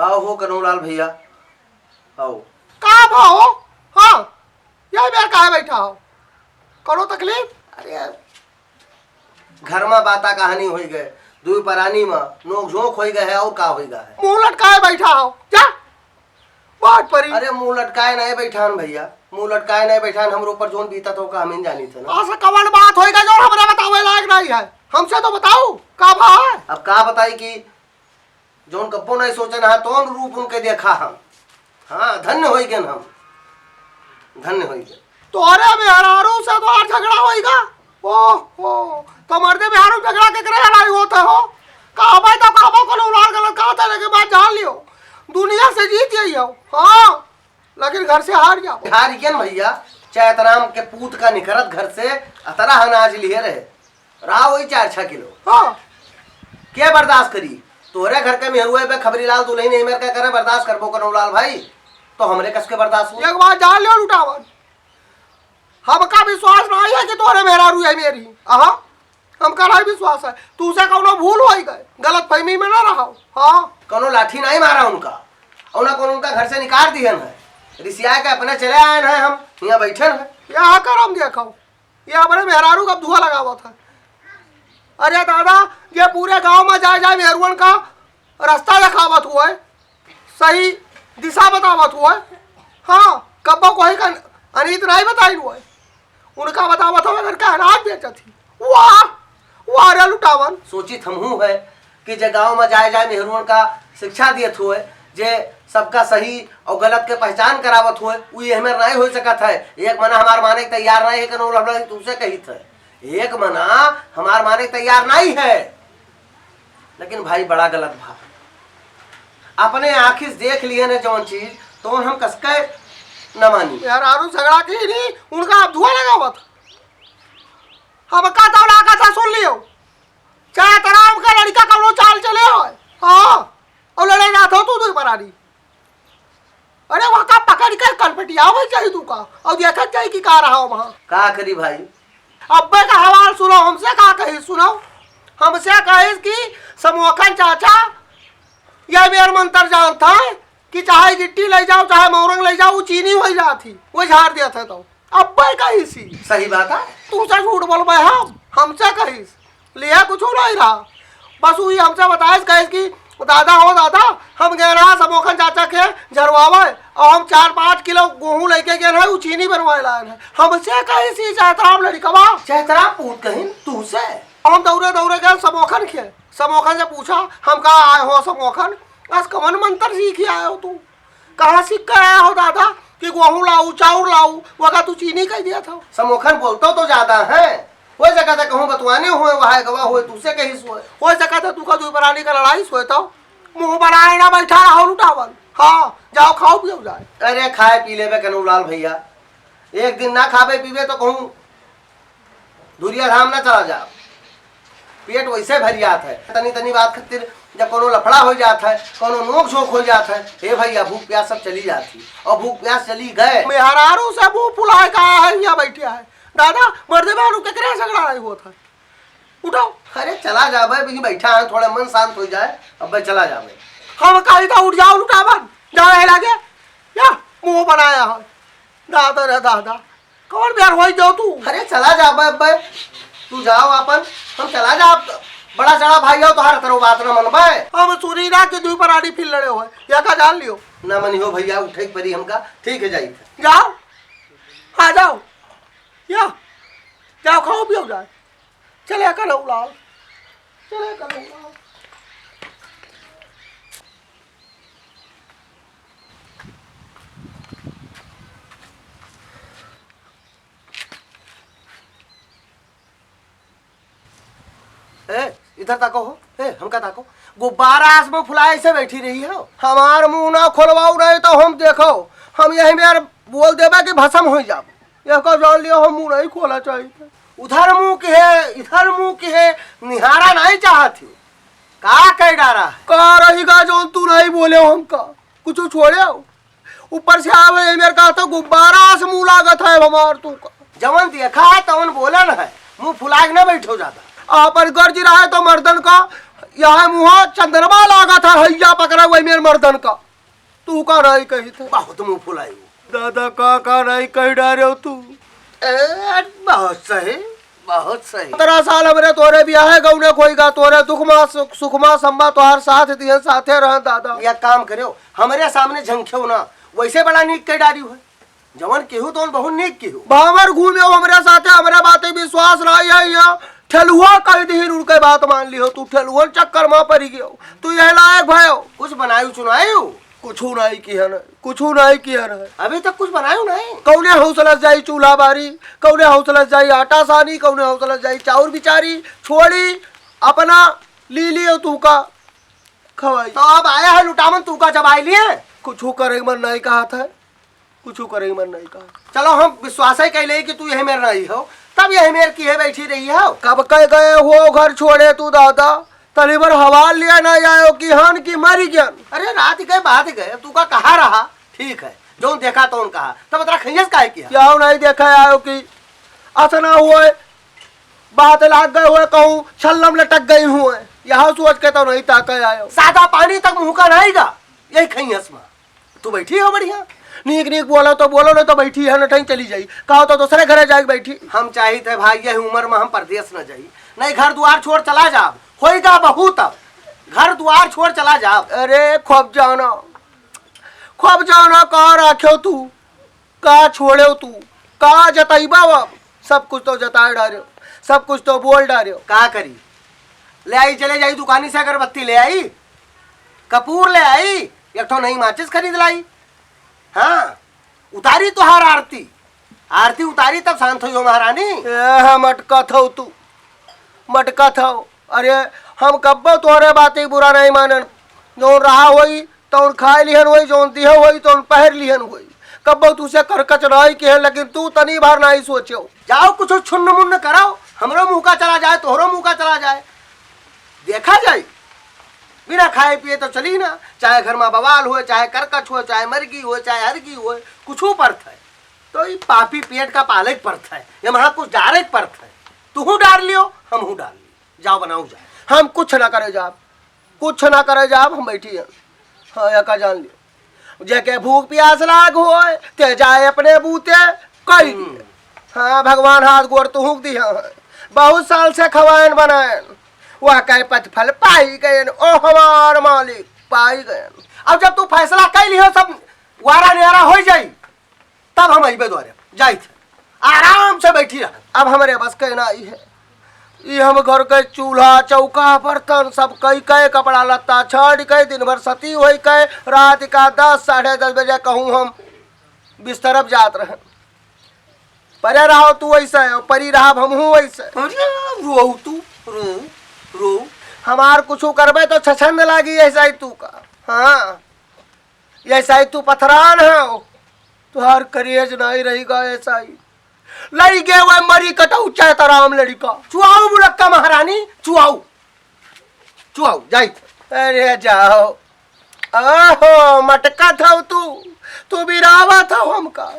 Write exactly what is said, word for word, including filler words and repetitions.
आओ हो कनूलाल भइया, आओ। का भा हो? हाँ, यही बेर काहे बैठा हो? कौनो तकलीफ? अरे यार, घर मा बाता कहानी होइ गए, दुइ परानी मा नोक झोंक होइ गए है, और का होइ गए है? मुँह लटकाए बैठा हो, जा, बात परी। अरे मुँह लटकाए नाहीं बैठान भइया, मुँह लटकाए नाहीं बैठान, हमरे ऊपर जौन बीतत हो का हम ही जानी थे ना। असा कवन बात होइ गए जौन हमरा बतावे लायक नाहीं है? हमसे तो बताओ, का भा है? अब का बताई कि जौन कब्बो नाहीं सोचन हा, तौन रूप उनके देखा हम। हाँ, धन्य होइ गएन हम, धन्य होइ गएन। तोहरे मेहरारू से तोहार झगड़ा होइगा? ओहो, तो मर्दे मेहरारू झगड़ा केकरे लड़ाई होत है हो? कहबे तो कहबो कोनो उलार गलत कहत है, लेकिन बात जान लियो, दुनिया से जीत गई हो। हाँ, लेकिन घर से हार जाओ। हार गएन भइया, चैतराम के पूत का निकरत घर से अतरा अनाज लिहे रहे। रहा वही चार छह किलो। हाँ। के बर्दाश्त करी? तोहरे घर के मेहरुए पे खबरी लाल दुलहिन एहमेर के करे बर्दाश्त करबो कनौलाल भाई, तो हमरे कस के बर्दाश्त हो। एक बात जान लियो लुटावन, हमका विश्वास नाहीं है कि तोहरे मेहरारू है मेरी। अहा, हमका नाहीं विश्वास है। तू से कौनो भूल होइ गए, गलतफहमी में ना रहो। हाँ। कौनो लाठी नाहीं मारा उनका, और ना कौनो उनका घर से निकाल दिहन है। रिसिया के अपने चले आएन है, हम यहाँ बैठन है। यहाँ करम देखो। ये हमरे मेहरारू का धुआं लगावत है। अरे दादा, ये पूरे गांव में जाए जाए मेहरुअन का रास्ता देखावत हुआ है, सही दिशा बतावत हुआ है। हाँ, कब्बो कोई का अनीत नाहीं बताई हुआ है। उनका बतावत हुआ घर का अनाज बेचत ही। वाह, वाह रे लुटावन। सोचित हमहू है कि जे गांव में जाए जाए मेहरुअन का शिक्षा दियत हुए, जे सबका सही और गलत के पहचान करावत हुए, उ एहमेर नाहीं होइ सकत है। एक मना हमार माने के तैयार नाहीं है, कनो लफड़ा तुमसे कहित है। एक मना हमार माने के तैयार नाहीं है। लेकिन भाई बड़ा गलत भा, अपने आँखी से देख लिए ने जौन चीज, तो हम कसके न मानी। मेहरारू झगड़ा की नहीं, उनका आप धुआं लगावत। हमका तो लागत है, सुन लियो, चैतराम का लड़का कौनो चाल चले हो, हाँ, और लड़े जात हो तू दुइ परानी। अरे वहाँ का पकड़ के कनपटियावे चाही तू का, और देखत चाही कि का रहा वहाँ। का करी भाई? अब्बे का हवाल सुनो, हमसे का कही, सुनो, हमसे कही कि समोखन चाचा, ये मेर मंत्र जानता है, कि चाहे गिट्टी लइ जाओ, चाहे मौरंग लइ जाओ, उ चीनी होइ जात ही, वो झाड़ दिया था तो। अब्बे कहिस ही। सही बात है। तू से झूठ बोलबे हम, हमसे कहिस। लिया कुछ नाहीं रहा। बस वही हमसे बताइस, कहिस कि दादा हो दादा, हम गए रहा समोखन चाचा के झरवावे, और हम चार पाँच किलो गेहूं लेके गए रहे, उ चीनी बनवाए लाए हैं। हमसे कहिस ही चैतराम लड़िकवा। चैतराम पूत कहिन तू से? हम दौड़े दौड़े गए समोखन के, समोखन से पूछा, हम कहा आए हो समोखन, आज कवन मंत्र सीख आए हो तू? कहाँ सीख के आया हो दादा कि गेहूं लाऊ, चाउर लाऊ, वका तू चीनी कह दिया था। समोखन बोलतो तो ज्यादा है, वो जगह तक कहूँ बतवाने हुए, वहाँ गवा हुए, तू से कहिस हुए। वो जगह तक तू का दुइ परानी का लड़ाई सोए तो मुँह बनाए ना बैठा रहो लुटावन। हाँ, जाओ खाओ पियो जाए। अरे खाए पी लेबे कनूलाल भइया, एक दिन ना खाबे पीबे तो कहूँ धुरिया धाम ना चला जाब, पेट वैसे भर जात है। तनी तनी बात खातिर जब कोनो लफड़ा हो जात है, कोनो नोक झोंक हो जात है, हे भइया, भूख प्यास सब चली जात ही, और भूख प्यास चली गए। मेहरारू से मुंह फुलाए का है, यहाँ बैठे है। दादा, मर्दे मारू केकरे झगड़ा नहीं होत है? उठो। अरे चला जाबे, अभी बैठा है, थोड़ा मन शांत हो जाए, अब चला जाबे। हम कही था उठ जाओ लुटावन, जावे है लागे, या मुंह बनाया है। दादा रे दादा, कौन बेर होई जाओ तू? अरे चला जाबे अब्बे, तू जाओ आपन, हम चला जाब। बड़ा चढ़ा भाई हो तोहार, तरो बात न मनबे। हम सुनी ना कि दुइ परानी फिर लड़े होए, या का जान लियो। ना मनी हो भइया, उठे के परी हमका, ठीक है जाई। जाओ, आ जाओ, या जाओ खाओ पियो जाए। चले कनौलाल, चले कनौलाल। ए, इधर ताको हो। ए, हमका ताको। गुब्बारा आस में फुलाए ऐसे बैठी रही हो। हमार मुंह ना खोलवाओ, नहीं तो हम देखो, हम यही में यार बोल देबे कि भसम हो जाओ। यह का जान लियो, हम मुंह नहीं खोला चाहिए। उधर मुंह के है, इधर मुंह के है, निहारा नहीं चाहत ही। का कह डारा? का रही गा जौन तू नहीं बोले हमका? कुछ छोड़े हो? ऊपर से आवे, ये मेरे का तो गुब्बारा से मुंह लागत है हमार तू का। जवन देखा है तवन बोलन है, मुंह फुला के ना बैठो ज्यादा। आप पर गर्ज रहा है तो मर्दन का यह मुंह चंद्रमा लागत है। भैया पकड़ा हुआ मेरे मर्दन का। तू का नाई कही थे? बहुत मुंह फुलायू। दादा, का, का नाई कही डारे हो तू? ए, बहुत सही, बहुत सही। सतरह साल हमरे तोरे बियाहे गौने कोई गा, तोरे दुख मा सुख, सुख मा सम्मा तोहार साथ दिहन, साथे रहन दादा। या काम करेउ, हमरे सामने झंखेउ ना, वैसे बड़ा नीक कही डारी है। जवन केहू तवन बहुत नीक केहू। बावर घूमेउ हमरे साथे, हमरे बाते विश्वास नाई है, यहाँ ठेलुआ कह दिहिन, उनके बात मान लिहो, तू ठेलुअन चक्कर मा पड़ी गयो, तू यह लायक भयो। कुछ बनायु चुनायु? कुछू नाई किहन, कुछू नाई किहन है। अभी तक कुछ बनायु नहीं। कौने हौसला से जाई चूल्हा बारी, कौने हौसला से जाई आटा सानी, कौने हौसला से जाई चाउर बिचारी, छोड़ी, अपना ली लियो तू का खवाई। तो अब आया है लुटावन तू का जब आई लिए। कुछू करे के मन नाई कहा था, कुछू करे के मन नाई कहा। चलो हम विश्वास ही कह ले कि तू यही मेर नाई हो, तब यही मेर किहे बैठी रही हो। कब कह गए हो घर छोड़े तू दादा? तनी भर हवाल लिया ना आयो कि हन कि मरी गयन। अरे रात गए, बात गए, तू का कहा रहा? ठीक है, जौन देखा तौन कहा, तब अतरा खैयस काहे किया? यहू नहीं देखा आयो कि असना हुए, बात लाग गए हुए, कहूँ छल्लम लटक गई हुए, यह सोच के तो नहीं ताके आयो। सादा पानी तक मुँह का नहीं गा, यही खैयस मा। तू बैठी हो बढ़िया। नीक नीक बोलो तो बोलो, नहीं तो बैठी है, नठई चली जाई। कहो तो दूसरे घरे जाके बैठी। हम चाहित है भाई, यही उम्र मा हम परदेस न जाई, नहीं घर दुआर छोड़ चला जाब। होइगा बहू तब घर दुआर छोड़ चला जाब। अरे खूब जाना, खूब जाना, का राख्यो तू, का छोड़्यो तू, का जतइबा अब? सब कुछ तो जताए डार्यो, सब कुछ तो बोल डार्यो। का करी? ले आई, चले जाई दुकानी से अगरबत्ती ले आई, कपूर ले आई, एक ठो नई माचिस खरीद लाई। हाँ, उतारी तोहार आरती, आरती उतारी तब शांत होई हो महारानी। ए, मटकत हौ तू, मटकत हौ। अरे, हम कब्बो तोहरे बात के बुरा नहीं मानन। जौन रहा होई, तौन खाए लिहन होई, जौन दिहे होई, तौन पहर लिहन होई। कब्बो तू से करकच नाई किहे, लेकिन तू तनी भर नाई सोच्यो। जाओ, कुछ छुन्न मुन्न कराओ, हमरो मुँह का चला जाए, तोहरो मुँह का चला जाए, देखा जाए। बिना खाए पिए तो चली ना, चाहे घर मा बवाल होए, चाहे करकच होए, चाहे मरगी होए, चाहे हरगी होए, कुछू परत है। तो ई पापी पेट का पाले के परत है, ये वहाँ कुछ डारे के परत है। तुहू डार लियो, हमहू डार लियो। जाओ, बनाओ जाए। हम कुछ ना करे जाब, कुछ ना करे जाब, हम बैठी हैं। हाँ, या का जान लियो, जेके भूख प्यास लाग होए, ते जाए अपने बूते, कई हम्म। दिए। हाँ, भगवान हाथ गोड़ तुहुक दिया है। बहुत साल से खवाएन बनाएन, वह कहे पति फल पाई गएन, ओ हमार मालिक, पाई गएन। अब जब तू फैसला कर लियो, सब वारा न्यारा हो जाई, तब हम अइबे द्वारे, जाइत है। आराम से बैठी रह। अब हमरे बस के नाई है। ई हम घर के चूल्हा, चौका, बर्तन सब कई के, कपड़ा लत्ता छाड़ के, दिन भर सती होई के, रात का दस, साढ़े दस बजे कहूँ हम बिस्तरब जात रहे। परे रहो तू वैसे, और परी रहब हमहूँ वैसे। अरे, रो तू, रो, रो। हमार कुछ करबे तो छछंद लागी ऐसा ही तू का। हाँ। यह साई तू पथरान है, तुहार करेज नाई रही गा, यह साई। लई गे वह मरी कटऊ चैतराम लड़िका। चुआऊ मुलक्का महारानी, चुआऊ। चुआऊ, जाई। अरे जाओ। आहो, मटका था तू, तू बिरावा था हमका।